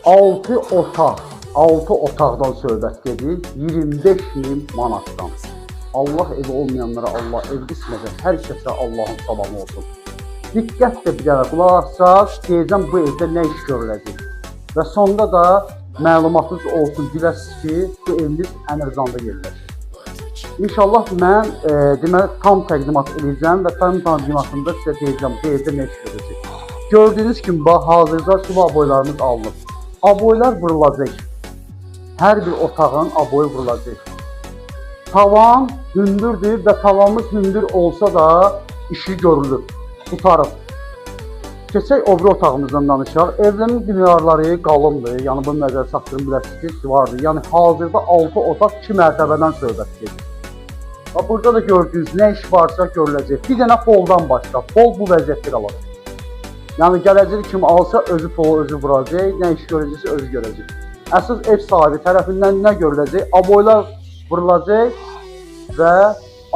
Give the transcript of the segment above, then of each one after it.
6 otaq, 6 otaqdan söhbət gedir, 25 min manatdan. Allah evi olmayanlara Allah ev qismət etsin. Hər kəsə Allahın salamı olsun. Diqqətlə bir dənə qulaq assaq, deyəcəm bu evdə nə iş görüləcək. Və sonda da məlumatınız olsun, biləsiniz ki, bu evimiz Əmirzanda yerləşir. İnşallah mən deməli tam təqdimat edəcəm və tam təqdimatında sizə deyəcəm bu evdə nə iş görüləcək. Gördüyünüz kimi bax hazırda sulu aboylarımız alınıb. Aboylar vurulacaq. Hər bir otağın aboyu vurulacaq. Tavan hündürdür və tavanımız hündür olsa da işi görülür, qutarıb. Keçək o biri otağımızdan danışaq. Evlərin divarları qalındır. Yəni bu nəzərə çatdırım, biləsiniz ki, divardır. Yəni hazırda 6 otaq 2 mərtəbədən söhbət gedir. Bax burada da gördüyünüz nə iş varsa görüləcək. Bir dənə poldan başqa. Pol bu vəziyyətdə qalacaq. Yəni gələcək kim alsa özü polu özü vuracaq, nə iş görəcəksə özü görəcək. Əsas ev sahibi tərəfindən nə görüləcək? Aboylar vurulacaq və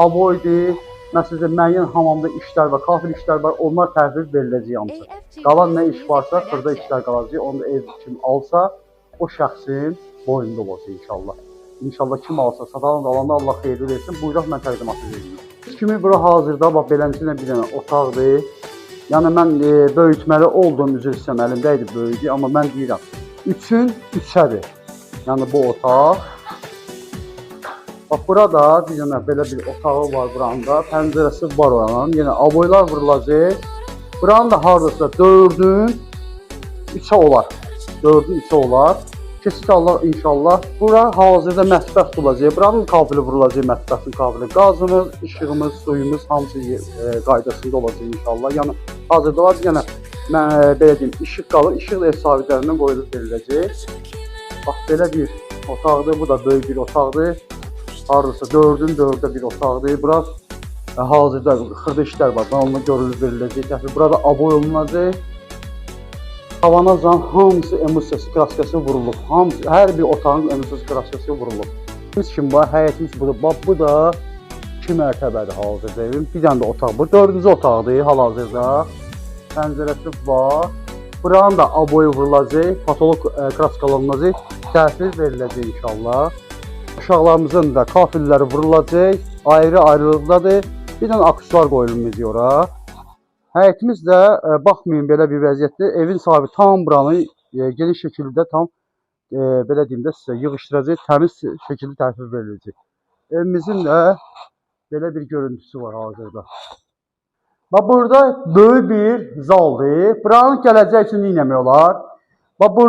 aboydur. Məsələn, müəyyən hamamda işlər var, kafir işlər var, onlar təhvil veriləcək hamısı. Qalan nə iş varsa, xırda işlər qalacaq. Onu da ev kim alsa, o şəxsin boynunda olacaq inşallah. İnşallah kim alsa, satan da alanda Allah xeyirli versin. Buyuraq, mən təqdimatı verim. Kimi bura hazırda bax beləncə bir dənə otaqdır. Yəni mən böyütməli olduğum, üzr istəyirəm, əlimdə idi böyüdü, amma mən deyirəm 3-ün 3-ədir. Yəni bu otaq. Bax burada bir dənə belə bir otağı var buranın da, pəncərəsi var oranın. Yenə aboylar vurulacaq. Buranın da hardasa 4-ün 3-ə olar. 4-ün 3-ə olar. Keçid Allah inşallah. Bura hazırda mətbəx olacaq. Buranın kafeli vurulacaq, mətbəxin kafeli. Qazımız, işığımız, suyumuz hamısı qaydasında olacaq inşallah. Yəni hazırda var. Yəni mən belə deyim, işıq qalır. İşıq da ev sahibi tərəfindən qoyulub veriləcək. Bax belə bir otaqdır. Bu da böyük bir otaqdır. Hardasa 4-ün 4-də bir otaqdır. Bura hazırda xırda işlər var. Onunla görülüb veriləcək. Təxmin burada aboy olunacaq. Tavana zan hamısı emulsiyası, kraskası vurulub. Hamısı, hər bir otağın emulsiyası, kraskası vurulub. Biz kimi var, həyətimiz budur. Bax bu da 2 mərtəbədir hazırda evin. Bir dənə də otaq bu. 4-cü otaqdır hal-hazırda. Pəncərəsi var. Buranın da aboyu vurulacaq, patolog kraskalanacaq, təhvil veriləcək inşallah. Uşaqlarımızın da kafelləri vurulacaq, ayrı-ayrılıqdadır. Bir dənə aksesuar qoyulmuş ora. Həyətimiz də baxmayın belə bir vəziyyətdə evin sahibi tam buranı geniş şəkildə tam belə deyim də sizə yığışdıracaq, təmiz şəkildə təhvil veriləcək. Evimizin də belə bir görüntüsü var hazırda. Bax burada böyük bir zaldır. Buranın gələcək üçün nə etmək olar? Bax burada